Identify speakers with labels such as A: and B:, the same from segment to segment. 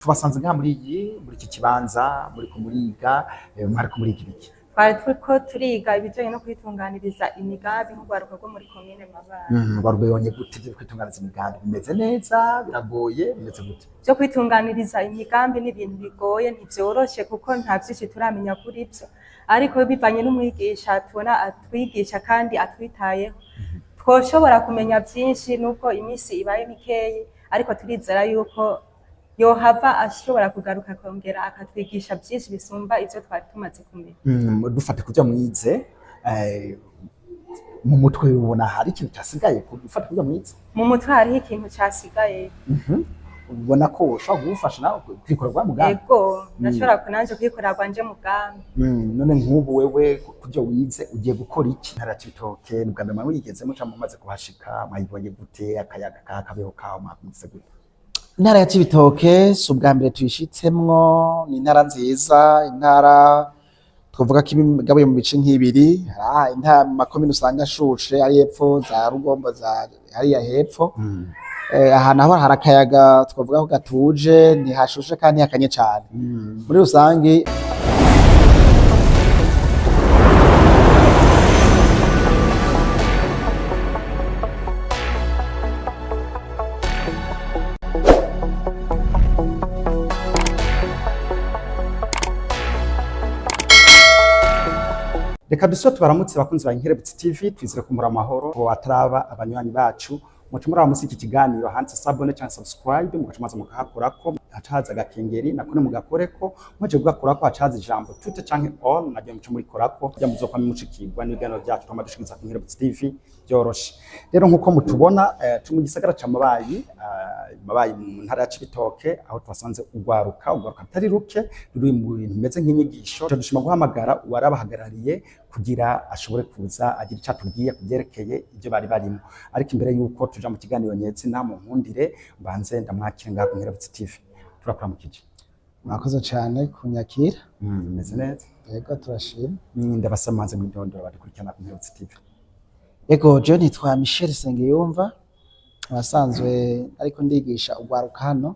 A: Tubasanze ngaha muri iki kibanza muriko muriga, mwariko muriga ibiki?
B: Twari turiko turiga ibijanye no kwitunganiriza imigambi nk'urwaruka rwo muri komine Mabayi.
A: Warubonye gute ivyo kwitunganiriza imigambi? Bimeze neza? Biragoye? Bimeze gute?
B: Vyo kwitunganiriza imigambi ni ibintu bigoye, ntivyoroshe kuko nta vyinshi turamenya kuri vyo, ariko bivanye n'umwigisha tubona atwigisha kandi atwitayeho, twoshobora kumenya vyinshi nubwo iminsi ibaye mikeyi, ariko turizera yuko yohava ashobora kugaruka akongera akatwigisha vyinshi bisumba ivyo twari tumaze kumenya.
A: Dufate kuvyo mwize, mu mutwe ubona hari ikintu casigaye gufata kuvyo mwize?
B: Mu mutwe hariho ikintu casigaye.
A: Ubona ko ushobora kugufasha nawe kwikorera rwa mugambi?
B: Ego, ndashobora nanje kwikorera rwanje mugambi.
A: None nk'ubu wewe kuvyo wize ugiye gukora iki? Ntara ya Cibitoke ni ubwa mbere mwari muyigezemo canke mumaze kuhashika? Mwayibonye gute? Akayaga kabeho kaho mwakumvise gute?
C: Intara ya Cibitoke si ubwa mbere tuyishitsemwo, ni intara nziza, intara twavuga ko igabuye mu bice nk'ibiri. Intara mu makomine usanga ashushe ari hepfo za Rugombo, za hariya hepfo. Aha naho hari akayaga twavuga ko gatuje, ntihashushe kandi ntihakanye cane. Muri rusangi
A: Reka dusubire tubaramutse bakunzi ba Inkerebutsi TV, twizere ko muri amahoro. Ko ataraba abanywanyi bacu, muca muraba musi iki kiganiro handitse s'abonner canke subscribe, mugaca muza mukahakorako, haca haza agakengeri, nako mugakoreko. Muje kugakorako haca haza ijambo toutes canke all, naryo muca murikorako kugira muzokwame mushikirwa n'ibiganiro vyacu twama dushikiza ku Inkerebutsi TV vyoroshe. Rero nkuko mutubona, turi mu gisagara ca Mabayi, Mabayi mu ntara ya Cibitoke, aho twasanze urwaruka rutari ruke ruri mu bintu bimeze nk'inyigisho. Dushima guhamagara uwarabahagarariye kugira ashobore kuza agira ico atubwiye ku vyerekeye ivyo bari barimo. Ariko imbere yuko tuja mu kiganiro nyezina, mu nkundire mbanze ndamwakire ngaha ku Inkerebutsi TV. Turakuramukije.
C: Murakoze cane kunyakira.
A: Meze neza?
C: Yego, turashima.
A: Ndabasaba mwidondoro badukurikirana ku Inkerebutsi TV.
C: Ego, jewe nitwa Michel Sengiyumva, abasanzwe ariko ndigisha urwaruka hano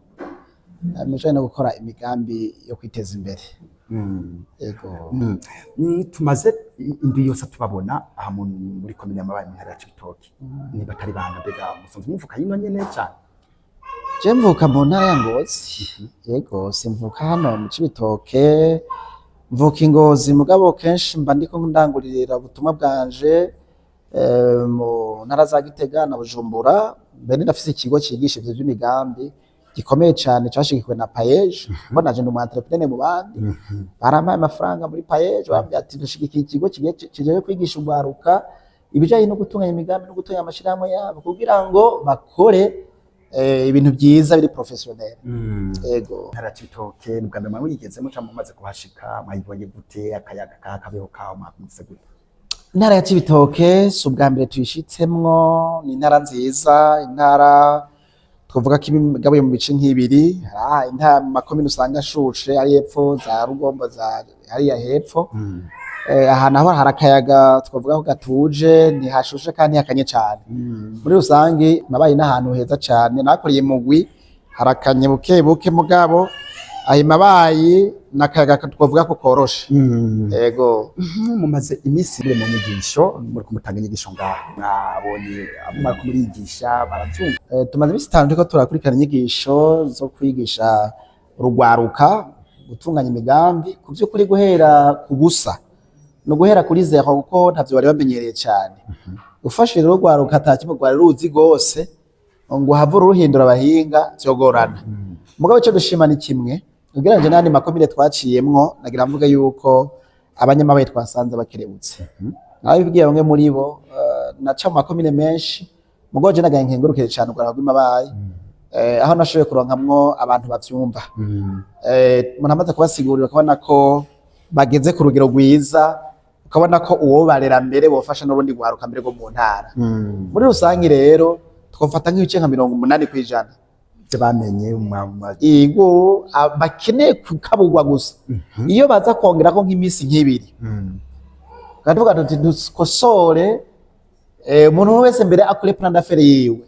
C: mu bijanye no gukora imigambi yo kwiteza imbere. Ego.
A: Tumaze indwi yose tubabona aha muri komine ya Mabayi mu ntara ya Cibitoke. Niba atari banga, mbega musanzwe muvuka yino nyene cane?
C: Je mvuka mu ntara ya Ngozi. Yego, simvuka hano mu Cibitoke, mvuka i Ngozi, mugabo kenshi mba ndiko ndangurira ubutumwa bwanje mu ntara za Gitega na Bujumbura. Mbere ndafise ikigo cigisha ivyo vy'imigambi gikomeye cane cashigikiwe na PAEEJ, kuko naje ndi umu entrepreneur mu bandi. Barampaye amafaranga muri PAEEJ, bambwira ati dushigikiye ikigo kigiye kwigisha urwaruka ibijanye no gutunganya imigambi no gutunganya amashirahamwe yabo kugira ngo bakore ibintu vyiza biri professionnel. Ego.
A: Ntara ya Cibitoke ni ubwa mbere mwari muyigezemo canke mumaze kuhashika? Mwayibonye gute? Akayaga kabeho kaho mwakumvise gute?
C: Intara ya Cibitoke si ubwa mbere tuyishitsemwo, ni intara nziza, intara twavuga ko igabuye mu bice nk'ibiri. Intara mu makomine usanga ashushe ari hepfo za Rugombo, za hariya hepfo. Aha naho hari akayaga twavuga ko gatuje, ntihashushe kandi ntihakanye cane. Muri rusangi nabaye n'ahantu heza cane, nakoreye mugwi harakanye buke buke, mugabo aho Mabayi n'akayaga twavuga ko koroshe. Ego.
A: Mumaze iminsi muri mu nyigisho, muri kumutanga inyigisho ngaha, mwabonye abo mwariko murigisha baravyumva?
C: Tumaze iminsi 5 turiko turakurikirana inyigisho zo kwigisha urugwaruka gutunganya imigambi, ku vy'ukuri guhera ku busa, ni uguhera kuri zero, kuko ntavyo bari bamenyereye cane. Ufashe rero urwaruka ata kimwe rwari ruzi rwose ngo uhave uruhindura abahinga, vyogorana. Mugabo ico dushima ni kimwe, ugereranyije n'ayandi makomine twaciyemwo, nagira mvuge yuko abanyamabayi twasanze bakerebutse. Narabibwiye bamwe muri bo, naca mu makomine menshi, mugabo je nagaye nkengurukire cane urwaruka rw'imabayi, aho nashoboye kuronkamwo abantu bavyumva. Umuntu amaze kubasigurira ukabona ko bageze ku rugero rwiza, ukabona ko uwobarera mbere bofasha n'urundi rwaruka mbere rwo mu ntara. Muri rusangi rero twofata nk'ibice nka 80%
A: Ivyo bamenye
C: Ego, bakeneye kukaburwa gusa. Iyo baza kongerako nk'iminsi nk'ibiri, tukavuga tuti dukosore, umuntu wese mbere akore plan d'affaires yiwe,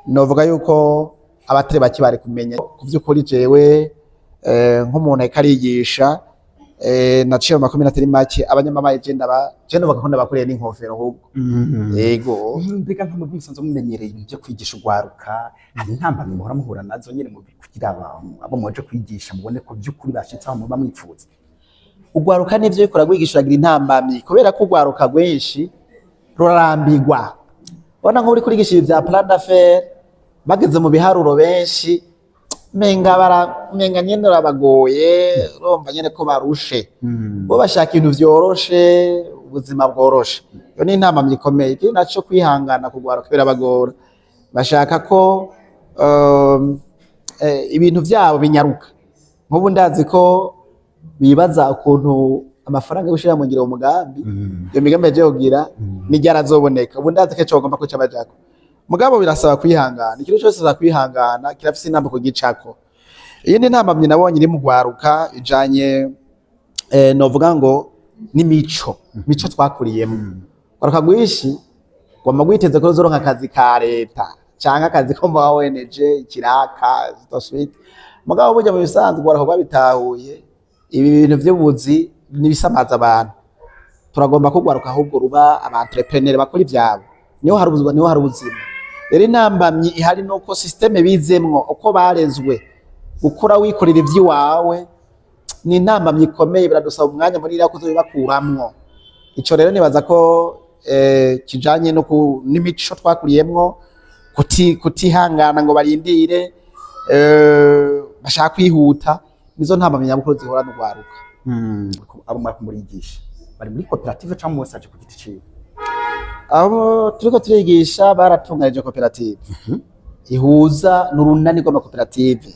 C: novuga yuko Abatari bake bari kumenya. Ku vy'ukuri jewe, nk'umuntu ariko arigisha, naciye mu makomine atari make, abanyamabaye je ndaba je ndabakunda, bakoreye n'inkofero ahubwo. Yego.
A: Mbega nka mubwi musanzwe mumenyereye ibintu byo kwigisha urwaruka, hari intambamyi muhora muhura nazo nyene mu kugira abo muje kwigisha mubone ko by'ukuri bashitse aho muba mwipfuza?
C: Ugwaruka n'ivyo bikora rwigisha uragira intambamyi, kubera ko ugwaruka rwinshi rurarambirwa. Ubona nko uri kurigisha ibi vya plan d'affaires, bageze mu biharuro benshi menga bara menga nyene urabagoye, urumva nyene ko barushe. Bo bashaka ibintu vyoroshe, ubuzima bworoshe. Iyo ni intambamyi ikomeye. Ikindi naco, kwihangana kugwaruka birabagora. Bashaka ko ibintu vyabo binyaruka. Nk'ubu ndazi ko bibaza ukuntu amafaranga yo gushira mu ngiro umugambi, iyo migambi yaje kugira n'iryari azoboneka. Ubu ndazi ko ico bagomba kuca bajako. Mugabo birasaba kwihangana. Ikintu cyose bisaba kwihangana, kirafise inama kugicako. Iyindi ntambamyi nabonye iri mu gwaruka ijanye, novuga ngo n'imico, mico twakuriyemo. Gwaruka rwinshi gwama gwiteze ko ruzoronka akazi ka leta canke akazi ko mu ONG, ikiraka suite. Mugabo burya mu bisanzwe gwaruka rwabitahuye, ibi bintu vy'ubuzi n'ibisamaza abantu. Turagomba ko gwaruka ahubwo ruba aba entrepreneur, bakora ivyabo. Niho hari ubuzima, niho hari ubuzima. Rero intambamyi ihari nuko système bizemwo, uko barezwe, gukora wikorera ivy'iwawe ni intambamyi ikomeye. Biradusaba umwanya munini wo kuzobibakuramwo. Ico rero nibaza ko kijanye no n'imico twakuriyemwo, kutihangana ngo barindire, bashaka kwihuta. Nizo ntambamyi nyamukuru zihora n'urwaruka.
A: Abo mwaka murigisha bari muri koperative cyangwa mwese aje ku giti ciwe?
C: Abo turiko turigisha baratunganije koperative ihuza n'urunani rw'amakoperative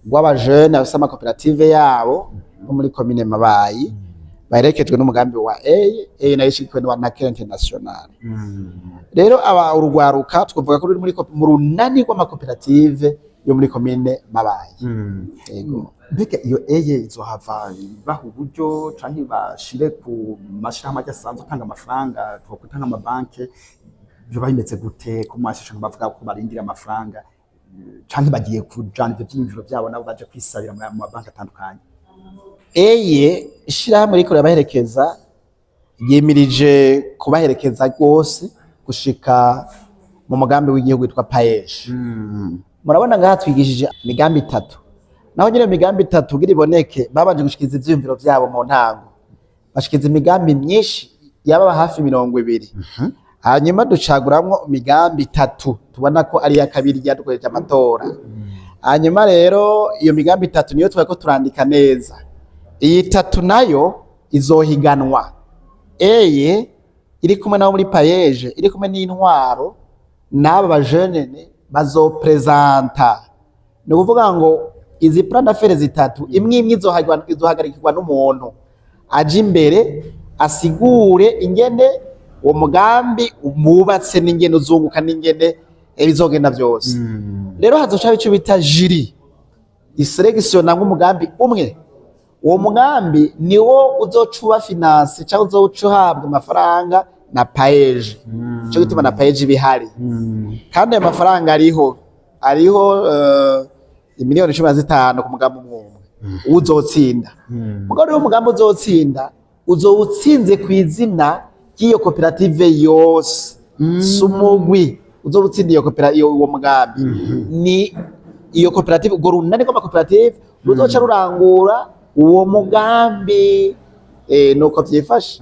C: rw'abajene bafise amakoperative yabo bo muri komine Mabayi, baherekejwe n'umugambi wa A A nayo ishigikiwe na Care International. Rero aba urugwaruka twavuga ko ruri muri mu runani rw'amakoperative yo muri komine Mabayi. Yego.
A: Mbega iyo eye izohava ibaha uburyo canke bashire ku mashirahamwe asanzwe atanga amafaranga, twokwita nk'amabanke? Vyoba bimeze gute ko mwashashe bavuga ko barindira amafaranga, canke bagiye kujana ivyo vyiyumviro vyabo nabo baje kwisabira mu mabanki atandukanye?
C: Eye, ishirahamwe riko rirabaherekeza, ryimirije kubaherekeza rwose gushika mu mugambi w'igihugu witwa PAEEJ. Murabona ngaha twigishije imigambi itatu. Naho nyine imigambi itatu kugira iboneke, babanje gushikiza ivyiyumviro vyabo mu ntango, bashikiza imigambi myinshi yaba hafi 20, hanyuma ducaguramwo imigambi itatu tubona ko ari iya kabiri ryadukoresheje amatora. Hanyuma rero iyo migambi itatu niyo twariko turandika neza. Iyi itatu nayo izohiganwa. Eye iri kumwe nabo muri PAEEJ, iri kumwe n'intwaro n'aba bajenene bazopresenta. Ni ukuvuga ngo izi plan d'affaires zitatu, imwe imwe izohagarikirwa n'umuntu aje imbere asigure ingene uwo mugambi wubatse, n'ingene uzunguka, n'ingene bizogenda byose. Rero hazoca ico bita jury iselectiona nk'umugambi umwe. Uwo mugambi niwo uzoca uba financé cyangwa uzoca uhabwa amafaranga na PAEEJ. Ico gituma na PAEEJ ibihari. Kandi ayo mafaranga ariho 15 miliyoni ku mugambi umwe umwe uzotsinda. Mugabo rero umugambi uzotsinda uzowutsinze ku izina ry'iyo koperative yose, si umugwi uzoba utsinda iyo uwo mugambi, ni iyo koperative, urwo runani rw'amakoperative ruzoca rurangura uwo mugambi. Nuko vyifashe.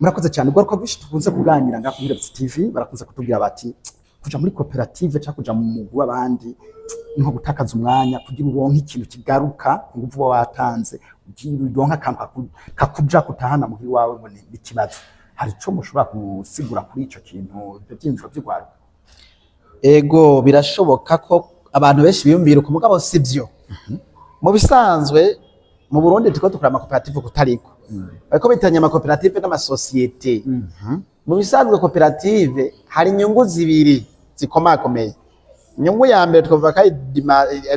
A: Murakoze cyane. Urwaruka rwinshi tukunze kuganira ngaha kuri Reps TV barakunze kutubwira bati kuja muri koperative cyangwa kuja mu mugwi w'abandi ni nko gutakaza umwanya. Kugira uronke ikintu kigaruka ku nguvu uba watanze, kugira uronke akantu kakuja kutahana muhira iwawe, ngo ni ikibazo. Hari ico mushobora gusigura kuri ico kintu, ivyo vyiyumviro vy'urwaruka?
C: Ego, birashoboka ko abantu benshi biyumvira uko, mugabo sivyo. Mu bisanzwe mu Burundi turiko dukora amakoperative kutariko, bariko bitanya amakoperative n'amasosiyete. Mu bisanzwe koperative hari inyungu zibiri zikomakomeye. Inyungu ya mbere twavuga ko ari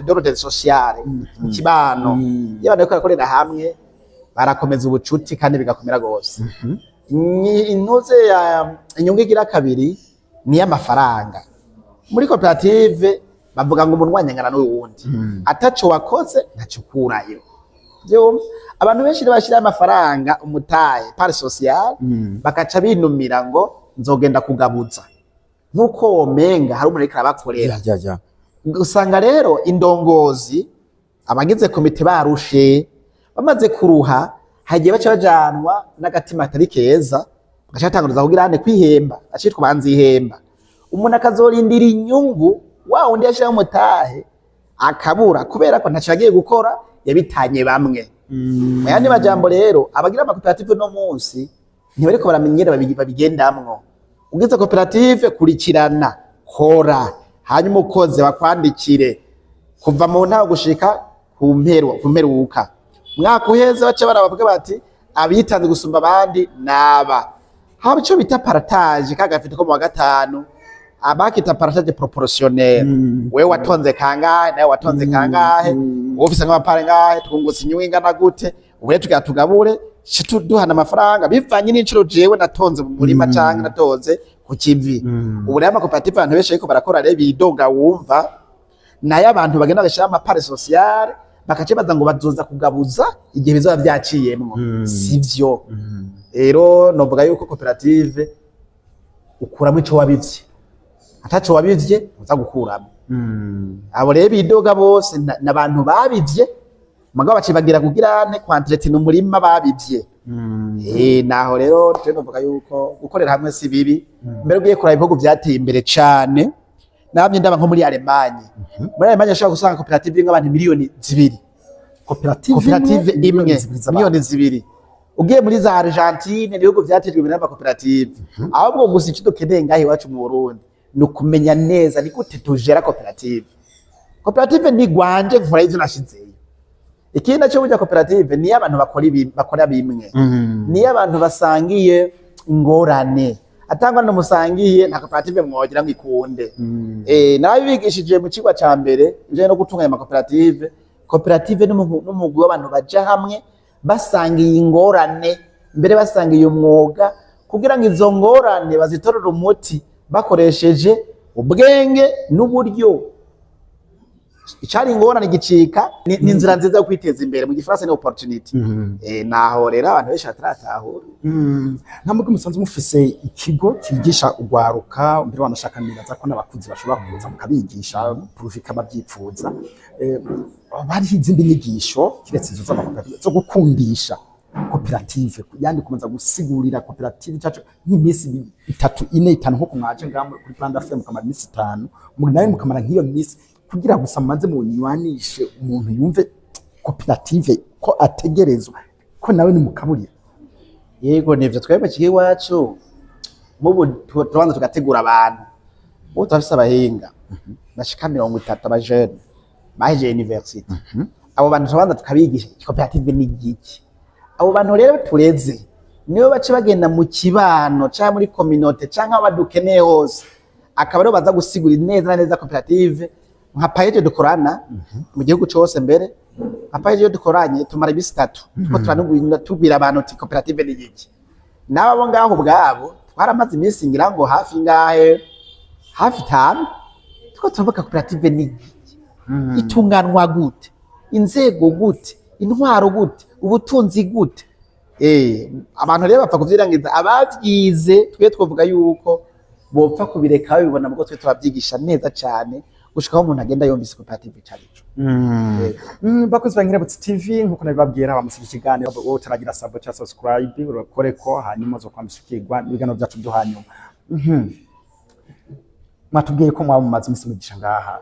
C: d'ordre sociale, mu kibano. Iyo abantu bariko barakorera hamwe barakomeza ubucuti kandi bigakomera gose. Intuze ya inyungu igira kabiri ni iy'amafaranga. Muri koperative bavuga ngo umuntu wanyangana n'uwundi, ataco wakoze ntaco ukurayo. Vyumva, abantu benshi rero bashiraho amafaranga, umutahe, part sociale, bakaca binumira ngo nzogenda kugabuza, nk'uko womenga hari umuntu ariko arabakorera.
A: Ya, ya, ya.
C: Usanga rero indongozi, abagize komite barushe, bamaze kuruha, hagiye baca bajanwa n'agatima atari keza, bagaca batanguriza kugira ane kwihemba, acitwa banzihemba. Umuntu akazorindira inyungu, wa wundi yashiraho umutahe akabura, kubera ko ntaco yagiye gukora, yabitanye bamwe. Mu yandi majambo rero, abagira amakoperative no munsi ntibariko baramenyera babigendamwo. Ugize koperative, kurikirana, kora, hanyuma ukoze bakwandikire kuva mu ntago gushika ku mpero, ku mperuka. Mwaka uheze baca barabavuga bati abitanze gusumba abandi naba haba ico bita partage kagafite ko mu wa gatanu, abakita partage proportionnel: wewe watonze kangahe, nawe watonze kangahe, wowe ufise nk'amapare ngahe, twungutse inyungu ingana gute, ubu rero tugira tugabure, ci duhana amafaranga bivanye n'incuro jewe natonze mu murima canke natonze ku kivi. Ubu rero amakoperative abantu benshi ariko barakora rero bidoga, wumva nayo abantu bagenda bagashiraho ama part sociale, bakaca baza ngo bazoza kugabuza igihe bizoba vyaciyemwo. Sivyo. Rero novuga yuko koperative ukuramo ico wabivye, ataco wabivye uza gukuramo. Abo rero bidoga bose n'abantu babivye, mugabo bacibagira kugira ane kw'entretenir umurima babivye. Naho rero je novuga yuko gukorera hamwe si bibi. Mbere ugiye kuraba ibihugu vyateye imbere cane, namye ndaba nko muri Allemagne. Muri Allemagne ushobora gusanga koperative irimwo abantu 2 miliyoni.
A: Koperative?
C: Koperative imwe,
A: 2 miliyoni z'abantu.
C: 2 miliyoni. Ugiye muri za Argentine, ibihugu vyatejwe imbere n'amakoperative. Ahubwo gusa ico dukeneye ngaho iwacu mu Burundi ni ukumenya neza ni gute tujera koperative. Koperative ni gwanje, nkora ivyo nashizeyo. Ikindi naco, burya koperative niyo abantu bakora ibi, bakora bimwe, niyo abantu basangiye ingorane. Atangwa musangiye, nta koperative mwogira ngo ikunde. Narabibigishije mu cigwa ca mbere ibijanye no gutunganya amakoperative. Koperative n'umugwi w'abantu baja hamwe basangiye ingorane, mbere basangiye umwuga, kugira ngo izo ngorane bazitorere umuti bakoresheje ubwenge n'uburyo. Icari ingorane gicika ni inzira nziza yo kwiteza imbere, mu gifaransa ni opportunity. Naho rero abantu benshi bataratahura.
A: Nka mwebwe musanzwe mufise ikigo cyigisha ugwaruka, mbere wanashaka nibaza ko n'abakuzi bashobora kuza mukabigisha purufika babyipfuza. Hariho izindi nyigisho kiretse izo z'amakoperative zo gukundisha koperative, yandi kubanza gusigurira koperative cyacu nk'iminsi 3, 4, 5, nko mwaje ngaha kuri Plan FM mukamara iminsi 5, muri nawe mukamara nk'iyo minsi, kugira gusa mubanze munywanishe umuntu yumve koperative ko ategerezwa, ko nawe nimukaburira?
C: Yego, nivyo. Twebwe kigo iwacu nk'ubu turabanza tugategura abantu. Ubu turafise abahinga bashika 30, abajene bahejeje university. Abo bantu turabanza tukabigisha koperative ni igiki. Abo bantu rero tureze nibo baca bagenda mu kibano canke muri communauté canke aho badukeneye hose, akaba aribo baza gusigura neza na neza koperative. Nka PAEEJ dukorana mu gihugu cose, mbere nka PAEEJ iyo dukoranye tumara imisi 3 tuko turanubwira, tubwira abantu uti koperative ni iki. N'abo ngaho ubwabo twaramaze iminsi ngira ngo hafi ngahe, hafi 5, tuko turavuga koperative ni iki, itunganwa gute, inzego gute, intwaro gute, ubutunzi gute. Abantu rero bapfa kuvyirangiza abavyize. Twe twovuga yuko bopfa kubireka babibona, mugo twe turabyigisha neza cane gushika aho umuntu agenda yumvise koperative ico arico.
A: Bakozi ba Nkerebutsi TV, nkuko nabibabwira bamusika ikiganiro, wowe utaragira sub cyangwa subscribe urakoreko, hanyuma zo kwamishikirwa n'ibiganiro byacu byo hanyuma. Mwatubwiye ko mwaba mumaze iminsi mwigisha ngaha,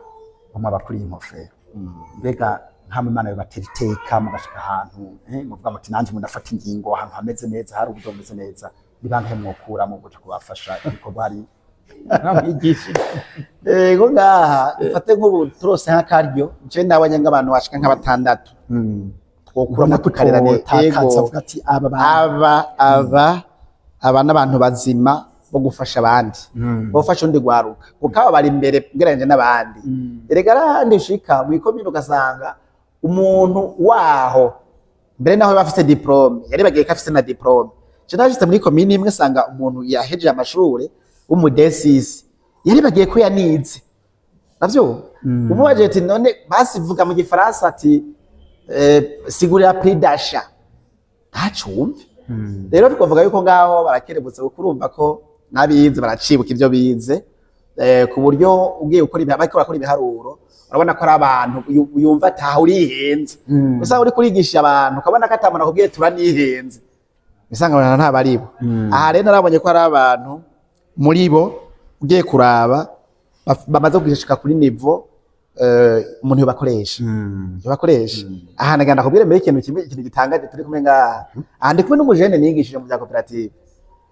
A: bamwe abakuriye inkofero. Mbega nkamwe Imana yobatera iteka mugashika ahantu muvuga muti nanje mundafata ingingo, ahantu hameze neza, hari uburyo bumeze neza, ni bangahe mwokura mu kuja kubafasha ibikorwa hari mwamwigishije?
C: Ego, ngaha dufate nk'ubu turose nk'akaryo, je nabonye nk'abantu bashika nka batandatu twokuramo tukarera neza.
A: Takaza avuga ati aba bantu
C: Aba n'abantu bazima bo gufasha abandi, bo gufasha undi gwaruka, kuko aba bari imbere ugereranyije n'abandi. Erega arahandi ushika mw'ikomine ugasanga umuntu waho mbere naho bafise diplôme yari bagiye ko afise na diplôme. Je nashitse muri komine imwe sanga umuntu yahejeje amashure w'umudesisi yari bagiye ko yanize. Navyo umubajije ati: "None basi vuga mu Gifaransa," ati "sigurira prix d'achat," ntacumve. Rero twavuga yuko ngaho barakerebutse, kuko urumva ko n'abize baracibuka ivyo bize, ku buryo ugiye gukora bariko barakora ibiharuro, urabona ko ari abantu yumva ataha urihenze. Usanga uri kurigisha abantu, ukabona ko atamuntu akubwiye turanihenze, usanga abantu ntabaribo. Aha rero narabonye ko hari abantu muri bo ugiye kuraba bamaze gushika kuri niveau umuntu yobakoresha. Aha naganda kubwira mbere ikintu kimwe, ikintu gitangaje. Turi kumwe ngaha, aha ndi kumwe n'umujene nigishije mu bya koperative.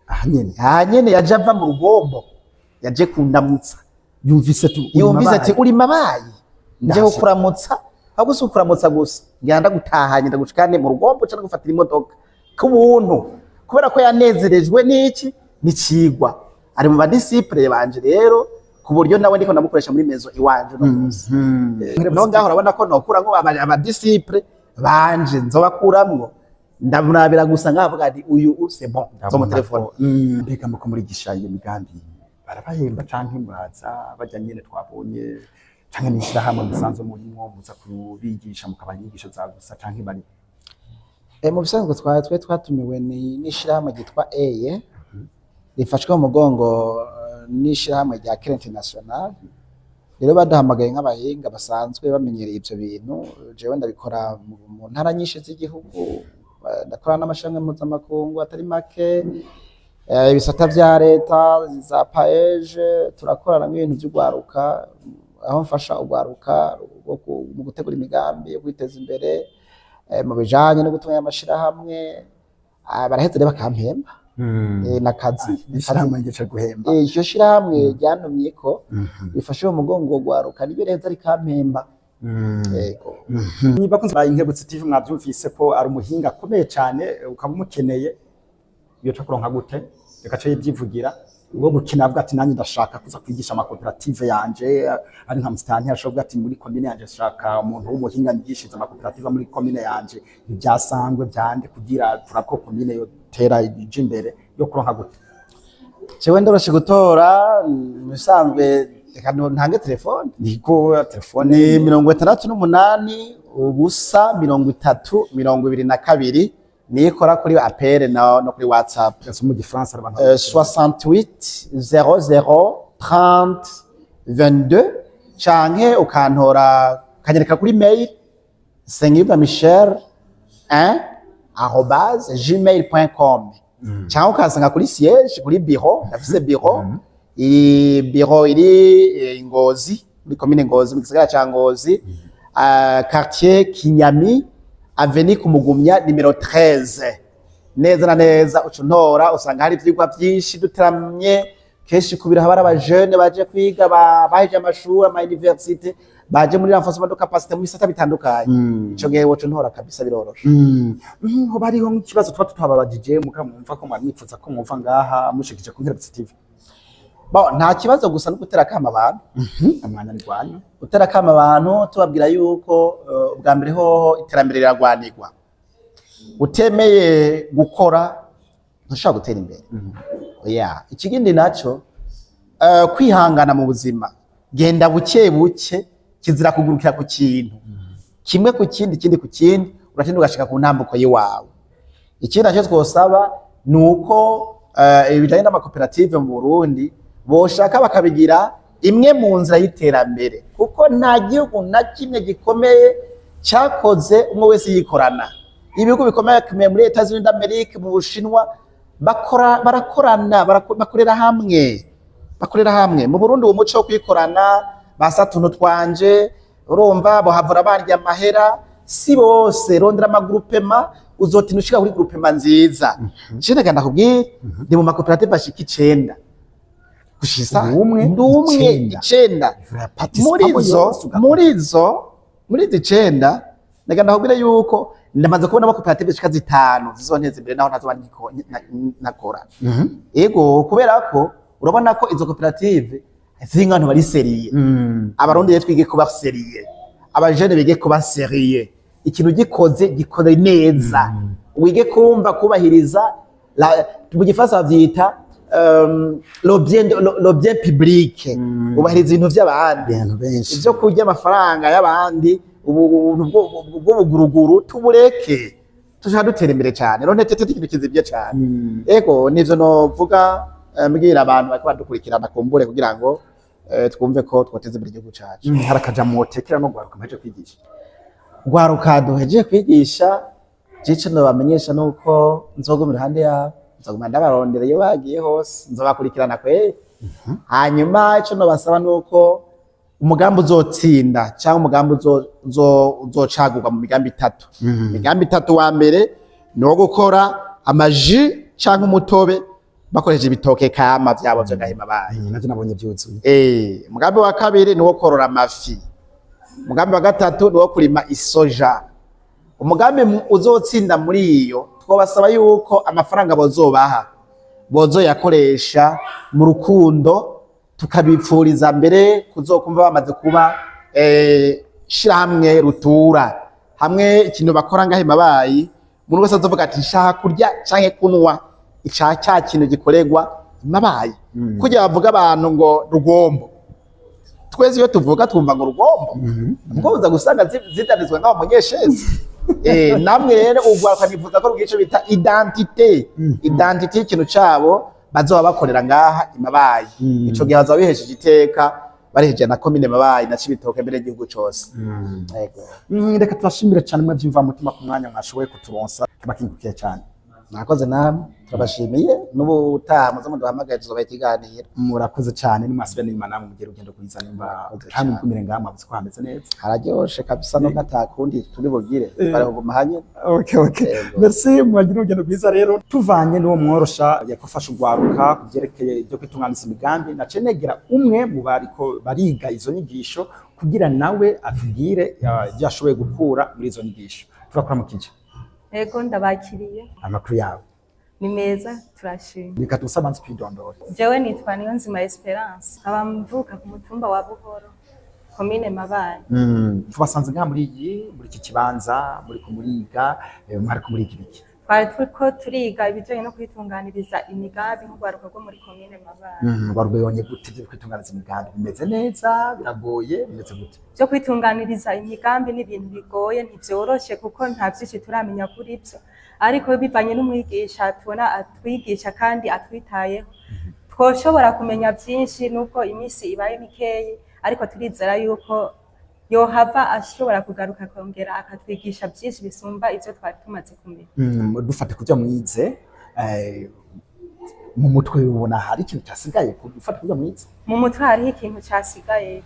A: Aha nyene?
C: Aha nyene, yaje ava mu Rugombo, yaje kundamutsa.
A: Yumvise tu
C: Yumvise ati: "Uri mabayi, nje
A: Ndashika.
C: kukuramutsa." Ahubwo si ukuramutsa gusa, ngira ndagutahanye, ndagushikane mu Rugombo, ca ndagufatira imodoka k'ubuntu, kubera ko yanezerejwe n'iki? N'icigwa. Ari mu ba disciples banje rero, ku buryo nawe ndiko ndamukoresha muri maison iwanje uno munsi. No ngaho urabona ko nokuramwo aba disciples banje, nzobakuramwo. Ndamurabira gusa ngavuga ati: "Uyu c'est bon," zo mu telefone.
A: Mbega muko murigisha iyo migambi, barabahemba canke muraza bajya nyene twabonye, canke n'ishirahamwe musanzwe murimwo muza kubigisha, mukabaha inyigisho za gusa, canke bari
C: Mu bisanzwe twe twatumiwe n'ishirahamwe ryitwa EYE, rifashwe mu mugongo n'ishirahamwe rya Care International. Rero baduhamagaye nk'abahinga basanzwe bamenyereye ivyo bintu. Jewe ndabikora mu ntara nyinshi z'igihugu, ndakora n'amashirahamwe mpuzamakungu atari make, ibisata vya leta za PAEEJ, turakorana nk'ibintu vy'urwaruka, aho mfasha urwaruka mu gutegura imigambi yo kwiteza imbere, mu bijanye no gutunganya amashirahamwe. Baraheze rero bakampemba. Nakazi.
A: Ishirahamwe ngice guhemba?
C: Iryo shirahamwe ryantumye ko rifashe mu mugongo rwaruka, niryo reheza rikampemba. Yego.
A: Niba kunze ba Inkebutsi TV, mwavyumvise ko ari umuhinga akomeye cyane. Ukaba umukeneye, iyo ca kuronka gute? Reka ce yibyivugira. Ubwo gukina avuga ati: "Nanjye ndashaka kuza kwigisha amakoperative yanje," ari nka musitani ashobora ati: "Muri komine yanje shaka umuntu w'umuhinga nyigishiriza amakoperative muri komine yanje ibyasangwe byande, kugira turako komine yotera ija imbere." Yo kuronka gute?
C: Jewe ndoroshe gutora. Mu bisanzwe reka ntange telefone.
A: Niko telefone.
C: Ni 68 0 30 22, niyo ikora kuri appel no kuri WhatsApp.
A: Gasa mu Gifaransa abantu.
C: 68 00 30 22, canke ukantora ukanyereka kuri mail Nsengiyumva Michel 1@gmail.com, canke ukansanga kuri siège, kuri bureau. Ndafise bureau, i bureau iri Ngozi, muri komine Ngozi, mu gisagara ca Ngozi, quartier Kinyami, avenue Kumugumya nimero 13, neza na neza. Uca untora, usanga hari ivyigwa vyinshi duteramye kenshi ku biro. Haba hari abajene baje kwiga, baheje amashuri, ama université, baje muri renforcement de capacité mu bisata bitandukanye. Ico gihe woca untora kabisa, biroroshe.
A: Hoba hariho nk'ikibazo tuba tutababajije muga mwumva ko mwari mwifuza ko mwumva ngaha mushikije ku Nkerebutsi TV?
C: Bon, nta kibazo, gusa no gutera akamo abantu.
A: Umwanya ni gwanyu.
C: Gutera akamo abantu, tubabwira yuko ubwa mbere hoho iterambere riragwanirwa. Utemeye gukora ntushobora gutera imbere. Oya, ikindi naco, kwihangana mu buzima, genda buke buke, kizira kugurukira ku kintu kimwe, ku kindi, ikindi ku kindi, uratinda ugashika ku ntambuko y'iwawe. Ikindi nacyo twosaba ni uko ibijanye n'amakoperative mu Burundi boshaka bakabigira imwe mu nzira y'iterambere, kuko nta gihugu na kimwe gikomeye cyakoze umwe wese yikorana. Ibihugu bikomeye muri Leta Zunze d'Amerique, mu Bushinwa, bakora, barakorana, bakorera hamwe, bakorera hamwe. Mu Burundi uwo muco wo kwikorana, basa tuntu twanje, urumva bohavura barya amahera. Si bose, rondera ama groupements, uzotina ushika kuri groupement nziza. Je reka ndakubwire, ndi mu makoperative ashika 9 gushisa.
A: Ubumwe?
C: Ndi umwe.
A: 9.
C: 9. Muri zo muri izi 9, reka ndakubwire yuko ndamaze kubona amakoperative zishika 5 zizonteza imbere naho ntazoba nakora. Ego, kubera ko urabona ko izo koperative z'inkantu bari sérieux. Abarundi rero twige kuba sérieux, abajene bige kuba sérieux. Ikintu gikoze, gikore neza, wige kumva kubahiriza mu Gifaransa bavyita le bien public, ubahiriza ibintu vy'abandi,
A: Ibintu benshi.
C: Ivyo kurya amafaranga y'abandi, ubu bw'ubuguruguru tubureke, tushaka dutera imbere cyane. Rero ntete ikintu kizibye cyane. Ego, nivyo novuga, mbwira abantu bariko badukurikirana kumbure kugira ngo twumve ko twoteza imbere igihugu cacu.
A: Hari akajambo wotekera no gwaruka muheje kwigisha?
C: Rwaruka duhejeje kwigisha, jico nobamenyesha nuko nzoguma iruhande yabo, nzoguma ndabarondera iyo bagiye hose, nzobakurikirana kweri. Hanyuma ico nobasaba nuko umugambi uzotsinda cyangwa umugambi uzocagurwa mu migambi itatu. Imigambi itatu, wa mbere ni uwo gukora amaji canke umutobe bakoresheje ibitoke kama vyabo vy'agahema baye.
A: Navyo nabonye vyuzuye.
C: Umugambi wa kabiri ni uwo korora amafi. Umugambi wa gatatu ni uwo kurima isoja. Umugambi uzotsinda muri iyo, twabasaba yuko amafaranga bozobaha bozoyakoresha mu rukundo, tukabipfuriza mbere kuzokumva bamaze kuba shirahamwe rutura hamwe ikintu bakora ngahe Mabayi, umuntu wese azovuga ati nshaka kurya canke kunwa ica cya kintu gikorerwa Mabayi. Kugira bavuga abantu ngo Rugombo, twese iyo tuvuga twumva ngo Rugombo, ubwo uza gusanga zidanizwa nk'aho munyeshezi. Namwe rero ugwaruka nifuza ko rugira ico bita identité, identité y'ikintu cabo bazoba bakorera ngaha imabayi. Ico gihe bazoba bihesheje iteka, bareheje na komine Mabayi na Cibitoke, mbere y'igihugu cose. Yego.
A: Reka tubashimire cyane mwe byimva mutima ku mwanya mwashoboye kuturonsa, tubakingukiye cyane.
C: Mwakoze namwe, turabashimiye. N'ubutaha muze muduhamagaye, tuzobaha ikiganiro.
A: Murakoze cyane, nimwasubira n'inyuma namwe mugire urugendo rwiza nimba
C: Murakoze
A: kandi
C: cyane.
A: mugumire ngaha, mwavuze ko hameze neza.
C: Hararyoshe kabisa, nubwo atakundi turi bugire, bari kuguma hanyene.
A: Okay.
C: Yego.
A: Merci, mwagira urugendo rwiza. Rero tuvanye n'uwo mworosha yakufasha ugwaruka ku byerekeye ibyo kwitunganiza imigambi, nace negera umwe mu bariko bariga izo nyigisho kugira nawe atubwire ibyo yashoboye gukura muri izo nyigisho. Turakuramukije.
B: Ego, ndabakiriye.
A: Amakuru yawe?
B: Ni meza, turashima.
A: Reka tusabanze kwidondora.
B: Jewe nitwa Niyonzima Esperance, nkaba mvuka ku mutumba wa Buhoro, komine Mabayi.
A: Tubasanze ngaha muri iki kibanza muriko muriga, mwariko muriga ibiki?
B: Twari turiko turiga ibijanye no kwitunganiriza imigambi nk'urwaruka rwo muri komine Mabayi.
A: Warubonye gute ibyo kwitunganiza imigambi? Bimeze neza, biragoye, bimeze gute?
B: Byo kwitunganiriza imigambi ni ibintu bigoye, ntivyoroshe kuko nta vyinshi turamenya kuri byo, ariko bivanye n'umwigisha tubona atwigisha kandi atwitayeho, twoshobora kumenya vyinshi nubwo iminsi ibaye mikeyi, ariko turizera yuko yohava ashobora kugaruka akongera akatwigisha byinshi bisumba ivyo twari tumaze kumenya.
A: Dufate kubyo mwize, mu mutwe ubona hari ikintu cyasigaye gufata kubyo mwize?
B: Mu mutwe hariho ikintu casigaye.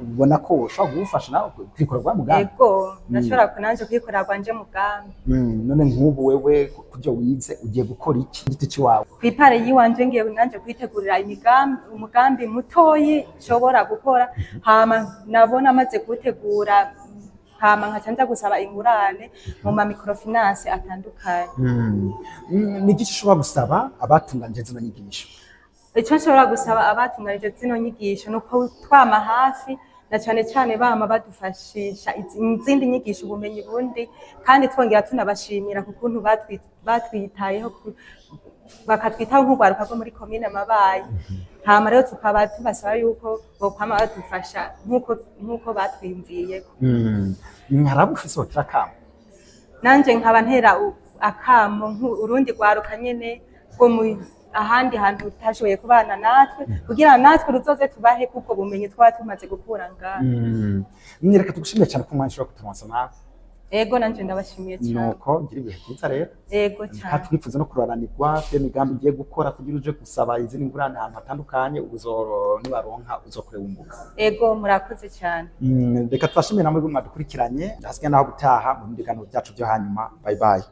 A: Ubona ko ushobora kugufasha nawe kwikorera rwa mugambi?
B: Ego, ndashobora nanje kwikorera rwanje mugambi.
A: None nk'ubu wewe kubyo wize ugiye gukora iki giti ciwawe?
B: Kw'ipare yiwanje ngiye nanje kwitegurira imigambi, umugambi mutoyi nshobora gukora, hama nabona maze kuwutegura, hama nkaca nja gusaba ingurane mu ma microfinance atandukanye.
A: Ni igiki ushobora gusaba abatunganije zino nyigisho?
B: Ico nshobora gusaba abatunganije zino nyigisho ni uko twama hafi, na cane cane bama badufashisha izindi nyigisho, ubumenyi bundi, kandi twongera tunabashimira ku kuntu batwitayeho, bakatwitaho nk'urwaruka rwo muri komine Mabayi. Hama rero tukaba tubasaba yuko bokwama badufasha nk'uko batwiyumviyeko.
A: Hari abo ufise wotera akamo?
B: Nanje nkaba ntera akamo urundi rwaruka nyene rwo mu ahandi hantu rutashoboye kubana natwe, kugira natwe ruzoze tubahe kuko bumenyi twaba tumaze gukura ngaha.
A: Reka tugushimire cyane ko umwanya ushobora kuturonsa nawe.
B: Ego, nanje ndabashimiye cyane.
A: Nuko gira ibihe byiza rero.
B: Ego
A: Kandi
B: cyane.
A: Twifuza no kuroranirwa iyo migambi ugiye gukora kugira uje gusaba izindi ngurane ahantu hatandukanye, uzoro niwaronka uzokore wunguka.
B: Ego, murakoze cyane.
A: Reka tubashimire namwe mwadukurikiranye, hasigaye naho gutaha mu bindi biganiro byacu byo hanyuma. Bye bye.